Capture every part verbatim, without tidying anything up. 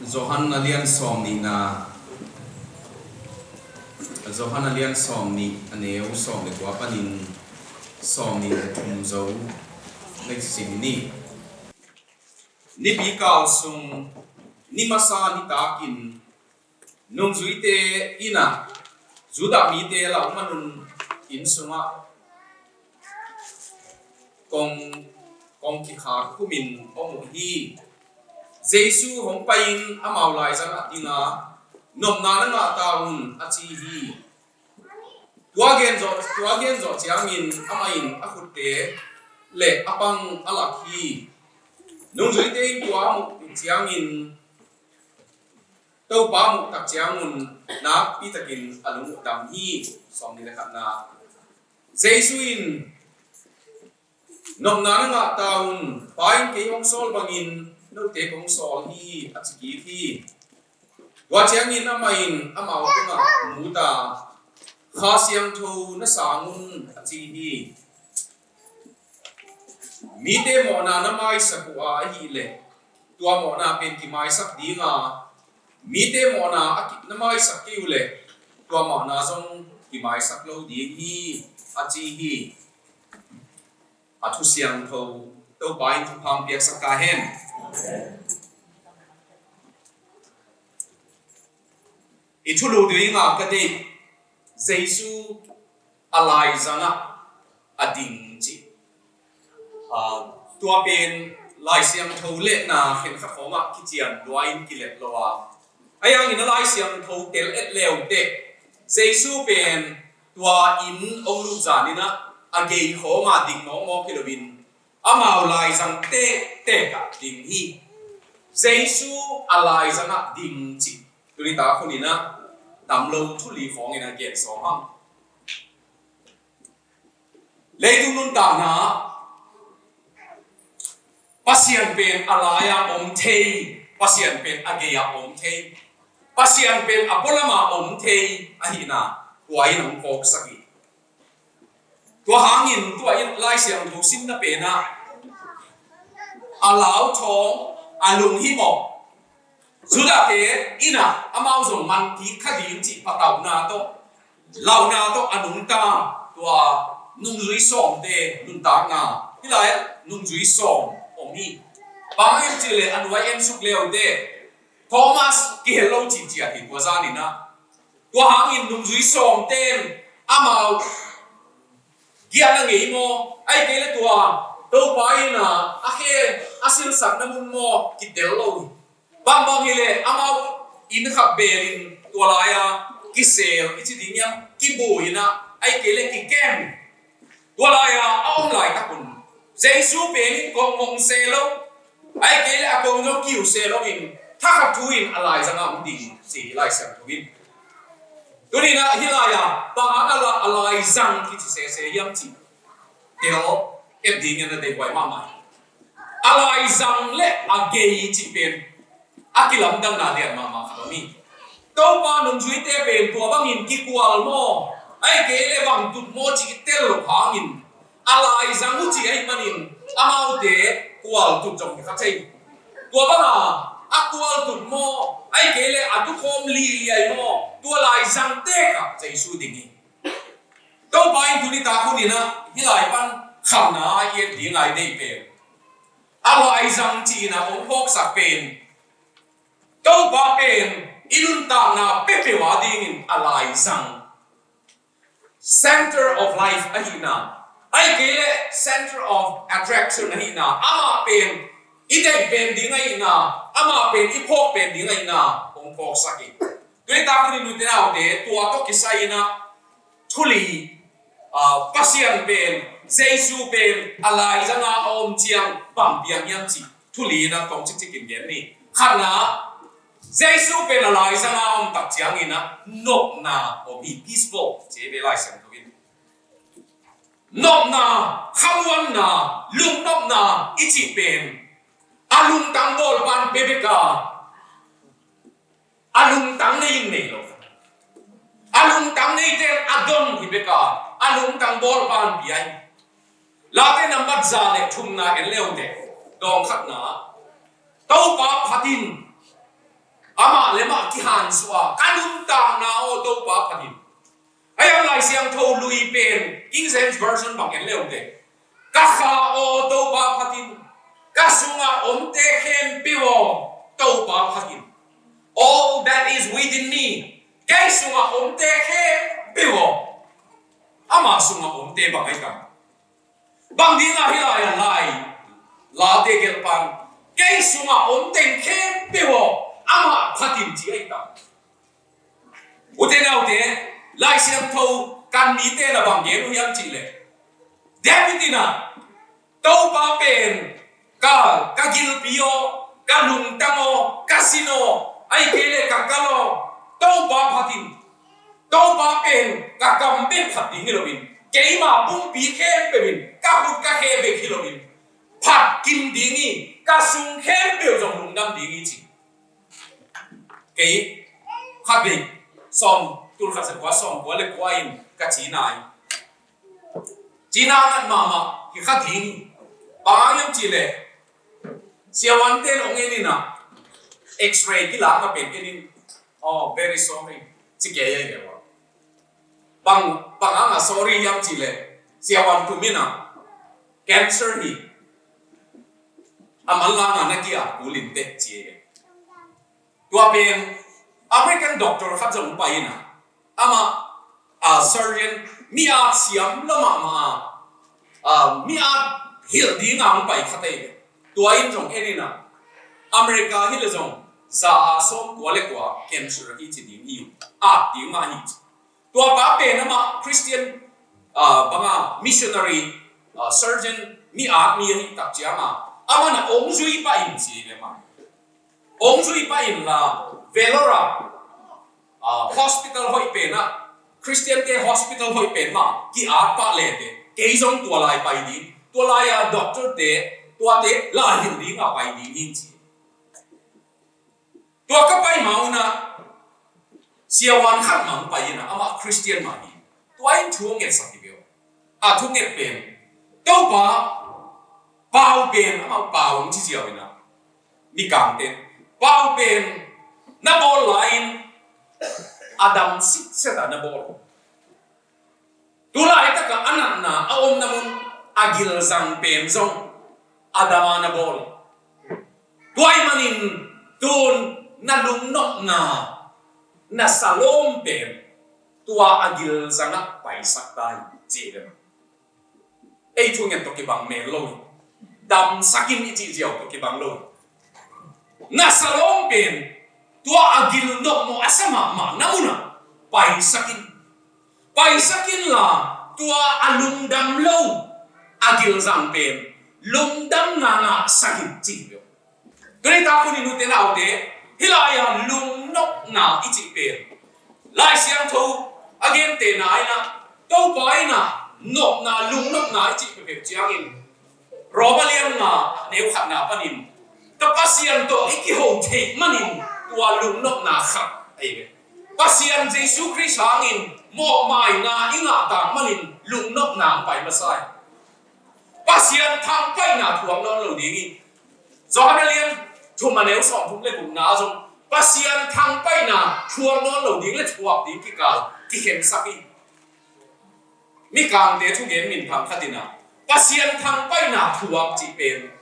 Johan a lian sawm nihna, Johan a lian sawm nih, a neu sawm le kua panin sawm nih le thum zo na sim ni. Nipi kal sung, ni masa nitakin nungzuite inn ah Judah mite lauh manun inn sungah kong, kong kikhak khumin om uh hi. Jesu hong pai-in amau laizangah ding a, nopna na ngah ta un, a ci hi. Tua gen zawh, tua gen zawh ciangin amah in a khutte le a pang a lak hi. Nungzuite in tua a muh ciangin Topa muh tak ciangun nakpi takin a lung uh dam hi. Sawm nih le khatna. Jesu in, nopna na ngah ta un, Pa in kei hong sawl bangin note kong sawl hi, a ci kik hi. Tua ciangin amah in amau tungah mut a, Kha Siangtho na sang un, a ci hi. Mite mawhna na maisak uh a ahih leh tua mawhna pen kimaisak ding a, mite mawhna a ki-, na maisak kei uh leh tua mawhna zong kimaisak lo ding hi, a ci hi. A thu siangtho Topa in thupha piaksak ta hen. I thulu ding a ka deih, Jesu a laizangah a ding ci. Ah, tua pen Lai Siangtho le na khenkhat khawngah kician lua in kilep lo a. Ahi hangin a Lai Siangtho tel et leuteh Jesu pen tua inn ong lut zanin ah a gei khawngah ding mawkmawk hi loin amau laizang tektek ah ding hi. Jesu a laizangah ding ci. Tuni tak hunin ah tam lo thu li khawngin a gen sawm hang. Leitung nuntakna Pasian pen a lai-a om thei, Pasian pen a gei-a om thei, Pasian pen a pualamah om thei ahihna tua in hong phawksak hi. Tua hangin tua in Lai Siangtho simna pen ah a lauthawng, a lunghimawh Judah-te in ah amau zong man kik kha ding cih patauhna tawh, lauhna tawh a nungta tua nungzui sawmte nuntakna. Hih lai-ah nungzui sawm om hi. Bang hiam cih leh a nuai en suk leuteh Thomas kihel lo cihciat hi tua zanin ah. Tua hangin nungzui sawmte'n amau giahna ngei maw, ahih kei leh tua Topa in ah a khe a silsakna mun maw kitel lo hi. Bangbang hi leh amau inn khat belin tua lai-a kisel i ci ding hiam, kibu in ah, ahih kei leh kikem. Tua lai-a a om laitak un Jesu pen in kong ngong se lo, ahih kei leh a kong zong kiu se lo in thakhat thu in a laizangah om ding ci hi Lai Siangtho in. Tuni-in ah hih lai-a bang hang a la, a laizang kici sese hiam cih tel et dingin a deihhuai mahmah hi. A laizang le a gei cih pen a kilamdanna lian mahmah khat om hi. Topa nungzuite pen tua bangin kikual maw, ahih kei leh bangtut maw cih i tel loh hangin a laizang uh cih ahih manin amaute kualtut zong hi kha thei. Tua banga a kualtut maw, ahih kei leh a tukhawm liliai maw, tua laizang tekah Jesu ding hi. Topa in tuni tak hunin ah hih lai pan khamna a i et ding a i deih pen, a laizang ci-in ah hong phawksak pen, Topa pen i nuntakna peuhpeuh a dingin a laizang, center of life ahihna, ahih kei leh center of attraction ahihna, amah pen i deih pen ding ahihna, amah pen i phawk pen ding ahihna hong phawksak hi. Tuni tak hunin ute naute, tua tawh kisai-in ah thu li, ah, Pasian pen, Jesu pen a laizanga a om ciang bang piang hiam cih thu li-in ah tawm cikcikin gen ni. Khatna, Jesu pen a laizanga a om tak ciangin ah nopna om hi, peaceful ci hi ve Lai Siangtho in. Nopna, khamuanna, lungnopna i cih pen a lungtang bawlpa'n pia bek a, a lungtang nei in nei lo. A lungtang neite'n a don hi bek a, a lungtang bawlpa'n pia hi. Late nambat za le thumna en leuteh, dawng khatna, Topa phat in, Amah le mah kihansuah a, ka nuntakna aw Topa phat in. Ahi hang Lai Siangtho lui pen King James Version bang en le uh teh, ka kha aw Topa phat in, ka sungah omte khempeuh aw Topa phat in. All that is within me, kei sungah omte khempeuh aw. Ama sungah omte bang ahi tam? Bang dingah hih lai-ah lai late gelh pan, kei sungah om teng khempeuh aw amah phat in ci ahi tam? Ute naute, Lai Siangtho kan mite na bang gen uh hiam cih leh, David in ah, Topa pen ka, ka gilpi aw, ka lungtang aw, ka sin aw, ahih kei leh ka kal aw, Topa phat in. Topa pen ka kam bek phat ding hi loin, keima pumpi khempeuh in ka khut ka khe bek hi loin, phat kim ding hi, ka sung khempeuh zong lungdam ding hi ci. Kei khat vei sawm, tul khat za kua sawm kua le kua in ka ci nai. Cina ngat mahmah hi kha ding. Bang hang hiam cih leh, siavuante in hong en in ah, X-ray kilakna pen en in, "Oh, very sorry," ci kei ahi ve ua. Bang, bang hang a sorry hiam cih leh, siavuan thum in ah, "Cancer hi. A manlang a na ki-at kul in teh," ci ahi ve. Tua pen American doctor khat zong pai in ah, amah, ah, surgeon, mi-at siam lo mahmah a, ah, mi-at hilh ding a hong pai khat ahi ve. Tua in zong en in ah, America hi leh zong za a sawm kua le kua cancer hi ci ding hi, at ding mah hi ci. Tua pa pen amah Christian, ah, bang a missionary, ah, surgeon, mi-at mi ahih tak ciang a, amah na hong zui pah in ci ve mah. Hong zui pah in la, Vellore ah, ah, hospital hoih pen ah, Christian-te hospital hoih pen mah ki-at pah le teh, kei zong tua lai pai ding. Tua lai-a doctor-te, tuate la hilh ding a pai ding hi ci. Tua ka pai ma un ah, siavuan khat mah hong pai in ah, amah Christian mah hi. Tua in thu hong ngetsak hi ve aw. A thu nget pen, Topa, pau pen, amah pau hong ci ziau in ah, Mikangte, pau pen na bawl lai-in a dam sitset a na bawl. Tu laitak a a natna a omna mun a gilzang pen zong a dam a na bawl. Tua ahih manin tun na lungnopna, na salawm pen tua a gilzang ah paisak ta in ci hi ve mah. Ei thu ngen tawh kibang mel lo hi. Damsak in i cih ziau tawh kibang lo hi. Na salawm pen tua a gil nopmawh a sa mahmah na mun ah paisak in. Paisak in la, tua a lungdam lo a gilzang pen lungdamna ngahsak in ci hi ve. Tuni tak hun in ute naute, hih lai-a lungnopna i cih pen Lai Siangtho a gentehna in ah, Topa in ah nopna, lungnopna i cih peuhpeuh ciangin, Roma lian nga, neu khatna panin, ta Pasian tawh i kiho theih manin tua lungnopna khat ahi ve. Pasian Jesu Khrist hangin mawhmaina i ngah tak manin lungnopna hong pai masa hi. Pasian thangpaihna thuak nawn lo ding hi. Johan a lian thum a neu sawmthum le gukna ah zong Pasian thangpaihna thuak nawn lo ding le thuak ding kikal kikhensak hi. Mikangte thugen minthang khat in ah Pasian thangpaihna thuak cih pen,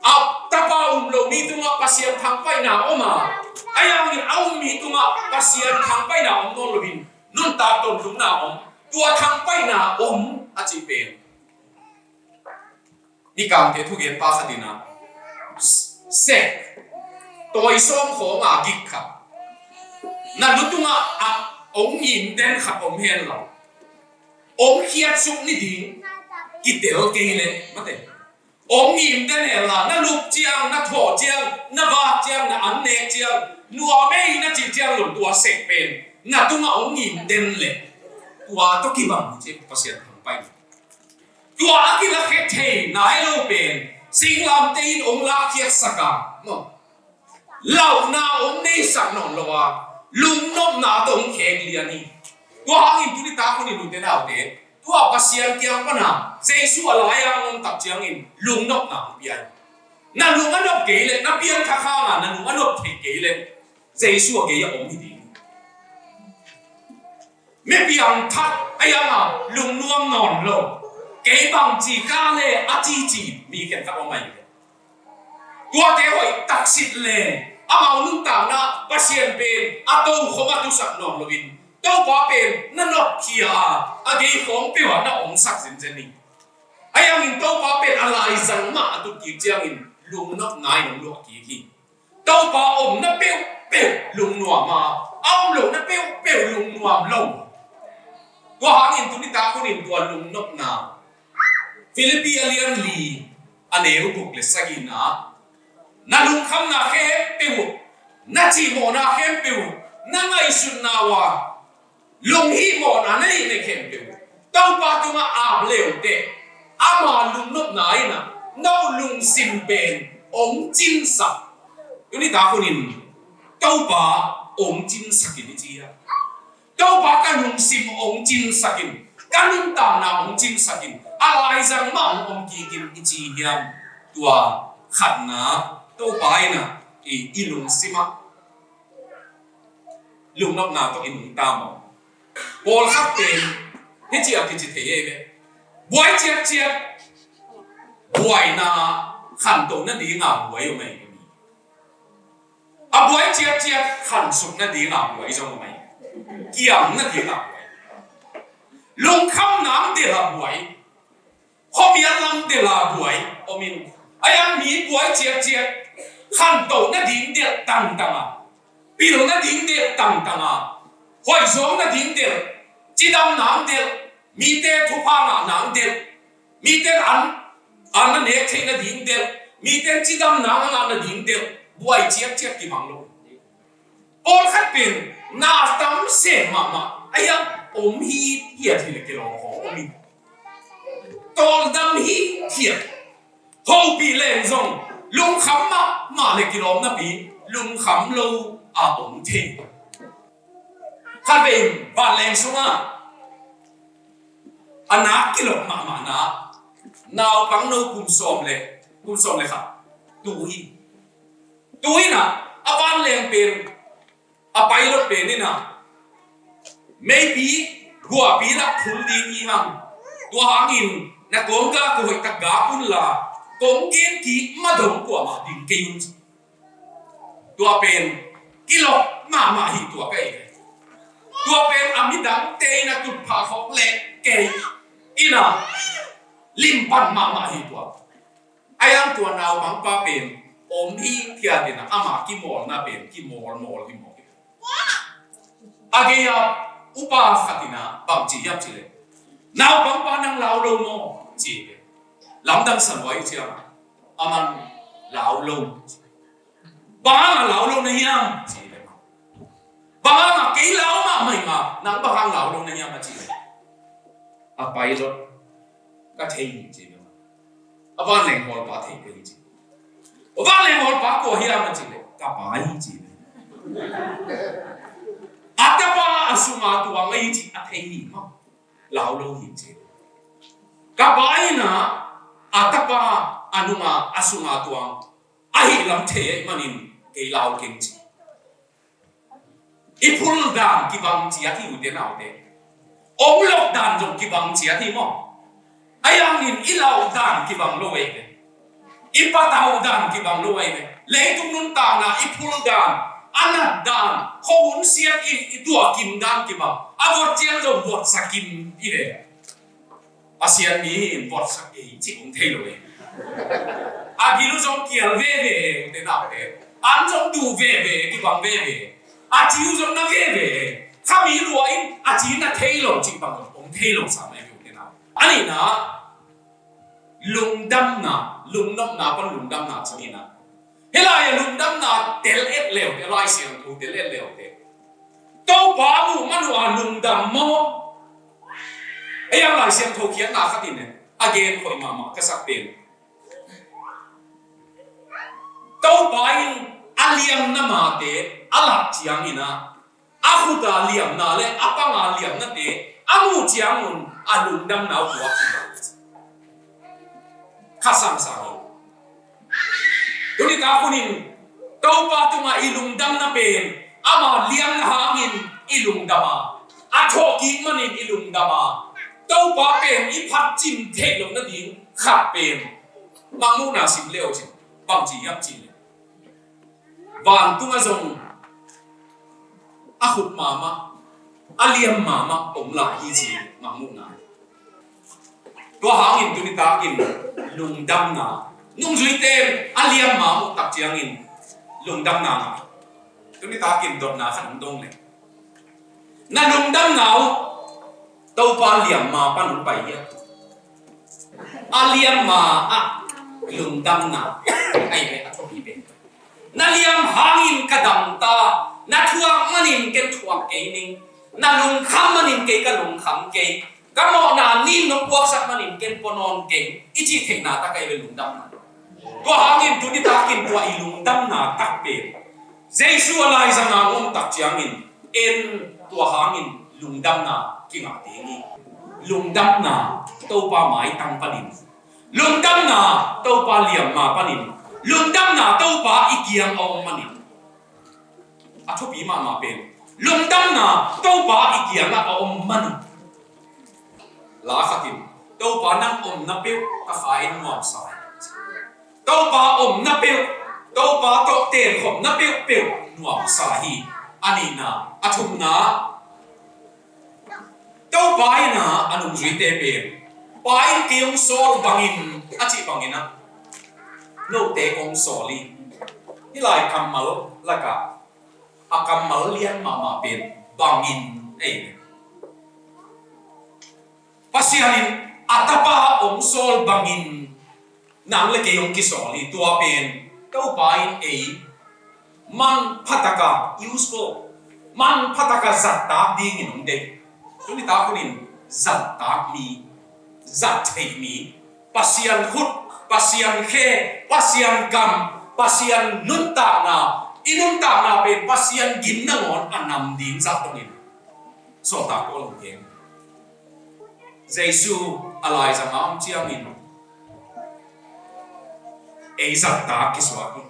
a tapa um lo mi tungah Pasian thangpaihna om a, ahi hangin a um mi tungah Pasian thangpaihna om nawn loin nuntak tawntungna om, tua thangpaihna om a cih pen Mikangte thugenpa khat in ah, sek tawisawm khawng a gik khat, na lu tungah a hong ngim den khat om hen la, hong khiatsuk ni ding kitel kei leh, mate, hong ngim den hen la, na lup ciang, na thawh ciang, na vak ciang, na an nek ciang, nuam ei na cih ciang lo, tua sek pen na tungah hong ngim den leh, tua tawh kibang hi ci, Pasian thangpaihna. Tua a kilakkhia thei nai lo pen singlamteh in hong lakkhiatsak a, maw, lauhna hong neisak nawn lo a, lungnopna tawh hong khek lian hi. Tua hangin tuni tak hun in ute naute, tua Pasian kiang pana Jesu a lai-a hong om tak ciangin lungnopna hong pia hi. Na lung a nop kei leh, na piangthak hanga na lung a nop thei kei leh, Jesu a gei a om hi ding. Mi piangthak a hiang a lungnuam nawn lo, kei bangci ka le a cici mi khenkhat om ahi ve. Tuate hoih taksit leng amau nuntakna Pasian pen a tokhom a tusak nawn loin Topa pen na nopkhia a, a gei khawng peuh ah na omsak zenzen hi. Ahi hangin Topa pen a laizang mah a tut kik ciangin lungnopna in hong luah kik hi. Topa omna peuhpeuh lungnuam a, a om lohna peuhpeuh lungnuam lo. Tua hangin tuni tak hunin tua lungnopna, Philippi a lian li a neu guk le sagihna, na lungkhamna khempeuh uh, na cihmawhna khempeuh uh, na ngaihsutna uh a lunghihmawhna na neih na khempeuh uh Topa tungah ap le uh teh, ama lungnopna in ah no lungsim pen hong cinsak. Tuni tak hunin Topa hong cinsak in i ci a, Topa ka lungsim hong cinsak in, ka nuntakna hong cinsak in, a laizang mah hong om kik in i ci hiam? Tua khatna, Topa in ah i, i lungsim ah lungnopna tawh i nungta maw? Pawlkhat pen hih ci a kici thei ei ve. Buai ciatciat, buaina khantoh nadinga buai om ei. A buai ciatciat khansuk nadinga buai zong om ei. Kiam nadinga buai. Lungkham nang dela buai. Khuamial lam dela buai om in, a hiang mi buai ciatciat, khantoh nading delh tangtang a, pil nading delh tangtang a, hoihzawng nading delh, cidam nang delh, mite thupha ngah nang delh, mite an, an na nek theih nading delh, mite cidam nang a ngah nading delh, buai ciatciat kibang lo. Pawlkhat pen na tam sem mahmah a hiang om hithiat hi le kilawm khawng om hi. Tawldam hithiat. Hopih leng zong lungkham mahmah le kilawm napi lungkham lo a om thei. Khatvei in vanleng sungah a nak kilawm mahmahna naupangno kum sawm le, kum sawm le khat tu hi. Tu in ah a vanleng pen, a pilot pen in ah meipi guahpi lah phul ding hi hang. Tua hangin na kawng gak uh hoihtak gak unla kong gen kik madong kuamah ding kei un. Tua pen kilawm mahmah hi tua ka ei. Tua pen a midangte in a tutphah khawk leh kei in a limpan mahmah hi tua. A hiang tua naupangpa pen om hithiat in a, ama kimawlna pen kimawlmawl hi mawk hi. A gei-a upa khat in a bang ci hiam cih leh, "Naupangpa, nang lau lo maw?" ci hi. Lamdang sa lua i ciang a, aman lau lo. "Bang hang a lau lo na hiam?" ci hi. "Bang hang a kei lau mahmah ing a, nang bang hang lau lo na hiam?" a ci hi. A pilot, "Ka thei hi," ci hi. A vanleng hawlpa, "Thei ka hi," ci hi. "Vanleng hawlpa kua hiam?" a ci leh, "Ka pa hi," ci hi. "A tapa a sunga tuang ahi cih a thei hi maw? Lau lo hi," ci hi. "Ka pa in a, a tapa a nunga a sunga tuang ahih lam thei ahih manin kei lau keng," ci hi. I phul dan kibang ciat hi, ute naute. Ong lok dan zong kibang ciat hi maw? Ahi hangin i lau dan kibang lo ei ve. I patau dan kibang lo ei ve. Leitung nuntakna i phul dan, a nat dan, khuahun siat i, i tuah kim dan kibang. A vot ciang zong votsak kim hi ve. Pasian mi hi in votsak kei cih hong thei lo ei. A gil uh zong kial veve ei, ute naute. An zong duh veve, kibang veve. A ci uh zong na veve ei. Kha mi lua in a ci na thei lo cih bang zong hong thei lo sam ei, ute nau. A nihna, lungdamna, lungnopna pan lungdamna ci nihna. Hih lai-ah lungdamna tel et le uh teh, Lai Siangtho tel et le uh teh, Topa muh man uh a lungdam maw? Ei ang Lai Siangtho khiatna khat in a gen hoih mahmah ka sak pen, Topa in a liamna mate a lak ciangin a, a khuta liamna le a panga liamnate a muh ciangun a lungdamna uh puak hi. Kha sangsang hi. Tuni tak hunin Topa tungah i lungdamna pen Ama liamna hangin i lungdam a, a thawhkik manin i lungdam a, Topa pen i phatcin theih loh nading khat pen Mangmuhna sim le uh cin, bangci hiam cih leh vantungah zong a khut mahmah, a liam mahmah om lai hi ci Mangmuhna. Tua hangin tuni takin lungdamna, nungzuite a liam mahmah tak ciangin lungdamna ngah. Tuni takin dotna khat hong dong le, na lungdamna uh Topa liamma pan hong pai hiam? A liamma ah lungdamna, ai ve a thupi pen. Na liam hangin ka dam ta, na thuak manin ken thuak kei ning, na lungkham manin kei ka lungkham kei, ka mawhna nin nong puaksak manin ken pua nawn kei, i cih theihna tak ai ve lungdamna. Tua hangin tuni takin tua i lungdamna tak pen Jesu a laizanga om tak ciangin en tua hangin lungdamna kingah ding hi. Lungdamna Topa maitang panin, lungdamna Topa liamma panin, lungdamna Topa i kiang a om manin. A thupi mahmah pen lungdamna Topa i kiangah a om manin. La khatin Topa nang omna peuh ka kha in nuamsa hi. Topa omna peuh, Topa tawh tenkhopna peuhpeuh nuamsa hi. A nihna, a thumna, Topa in a nungzuite pen, Pa in kei hong sawl bangin a cih bangin a, note kong sawl hi. Hih lai kammal lakah a kammal lian mahmah pen bangin ei. Pasian in a tapa hong sawl bangin nang le kei hong kisawl hi. Tua pen Topa in ei manpha taka use ko, manpha taka zattak dingin hong deih. Tuni tak hunin zattak mi, zat theih mi, Pasian khut, Pasian khe, Pasian kam, Pasian nuntakna, i nuntakna pen Pasian gim nangawn a nam ding zah dongin sawltak Paul hong gen. Jesu a laizanga om ciangin ei zattak kisuak hi.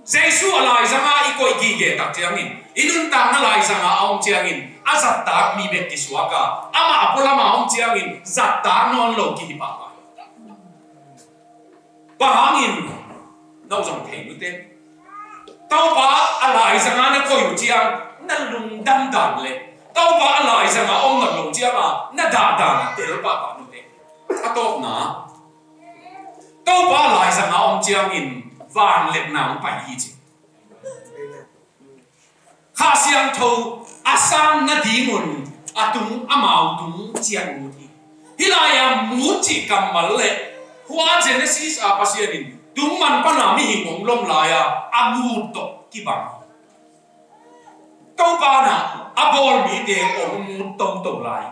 Jesu a laizanga i koih gige tak ciangin, i nuntakna laizanga a om ciangin a zattak mi bek kisuak a, amah a pualama om ciangin zattak nawn lo kihi pahpah. Bang hangin? No zong thei nute. Topa a laizanga na koih uh ciang na lungdam dan le Topa a laizanga om nop lo cianga na dahdan a tel pahpah nute. A tawpna, Topa a laizanga om ciangin vangliatna hong pai hi ci. Kha Siangtho a sang nadingun a tung, amau tung ciat mut hi. Hih lai-a mut cih kammal le hua Genesis a Pasian in tung man pana mihing hong lom lai-a a mut tawh kibang hi. Topa na a bawl mite hong mut toto lai.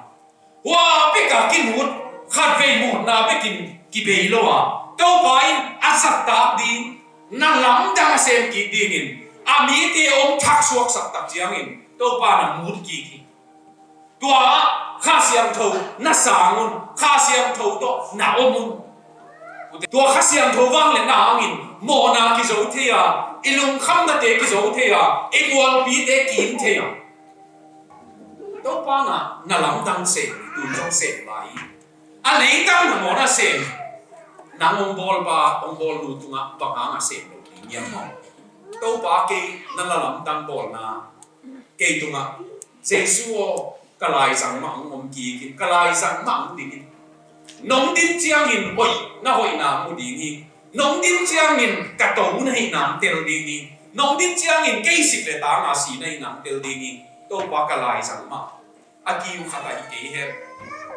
Hua beka kimut, khatvei mutna bekin kibei lo a, Topa in a zattak ding, na lamdang a sem kik dingin a mite hong thaksuaksak tak ciangin Topa na mut kik hi. Tua Kha Siangtho na sang un, Kha Siangtho tawh na om un. Tua Kha Siangtho vangliatna hangin mawhna kizo thei a, i lungkhamnate kizo thei a, i mualpite kim thei a. Topa na, na lamdang sem, tun zong sem lai. A leitang na mawhna sem, nang hong bawlpa, hong bawlnu tungah bang hanga sem lo ding hiam maw? Topa kei na la lamdang bawlna kei tungah, Jesu aw, ka laizang mah hong om kik in, ka laizang mah hong ding in. Nong din ciangin hoih, na hoihna mu ding hi. Nong din ciangin ka to na hihna hong tel ding hi. Nong din ciangin kei sik le tanga si na hihna hong tel ding hi. Topa ka laizang mah. A kiu khat ah hi kei hen.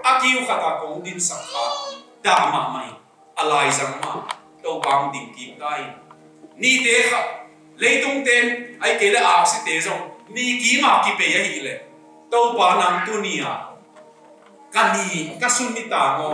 A kiu khat ah kong dinsak kha dah mahmah hi. A laizang mah Topa hong ding kik ta hi. Nite kha, leitung ten, ahih kei le aksite zong ni kima kipei ahih leh, Topa nang tuni-a ka ni, ka sun ni tang aw,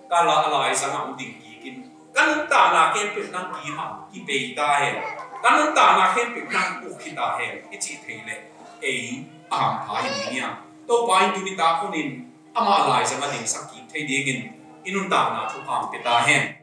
ka la, a laizang ah hong ding kik in. Ka nuntakna khempeuh nang kima kipei ta hen. Ka nuntakna khempeuh nang uk hi ta hen, i cih thei leh ei a hampha hi ding hiam? Topa in tuni tak hunin amah a laizang a dingsak kik thei dingin i nuntakna thupha hong pia ta hen.